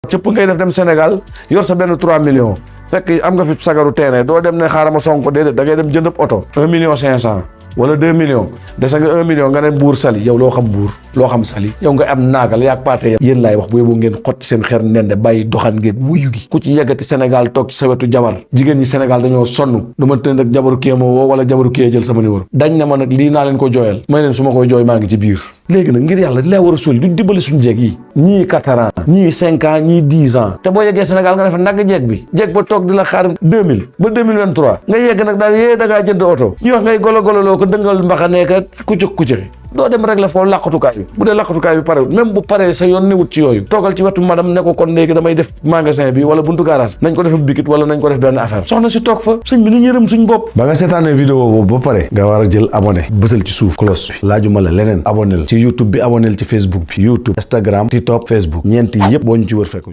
cëpp ngay def dem Sénégal yor sa benn 3 millions fekk am nga fi sagaru terrain doo dem ne xaaral ma Sonko déedéet da ngay dem jënd oto 1,5 million wala 2 millions dese nga 1 million nga ne Mbuur Sali yow loo xam Mbuur loo xam Sali yow nga am naagal yaag paate yéen laay wax bu yóbbu ngeen xotti seen xer nende bàyyi doxan ngeen wuyu gi ku ci yeggati Sénégal toog ci sa wetu jabar jigéen ñi Sénégal dañoo sonn du ma tënd ak jabaru kii ma woo wala jabaru kii jël sama numéro dañ na ma nag lii naa leen ko jooyal may leen su ma koy jooy maa ngi ci biir léegi nag ngir yàlla di lay war a soli du dimbali suñu jeeg yi ñii 4 ans ñii 5 ans ñii 10 ans te boo yeggee Sénégal nga defe nagg jeeg bi jeeg ba toog di la xaar 2000 ba 2023 nga yegg nag daal yée da ngaa jënd oto ñu wax ngay golo-gololoo ko dëngal mbaxaneeka kucëk doo dem rek la foo làqatukaay bi bu dee làqatukaay bi pare même bu paree sa yoon newut ci yooyu toogal ci wetu madame ne ko kon léegi damay def magasin bi wala buntu garage nañ ko def bikit wala nañ ko def benn affaire soxna si toog fa sëñ bi ni yërëm suñ bopp ba nga seetaanee vidéo boobu ba pare nga war a jël abonné bësal ci suuf cloche bi laajuma la leneen abonné ci YouTube bi abonné ci Facebook bi YouTube Instagram TikTok Facebook ñeent yi yëpp boo ñu ci wër fekk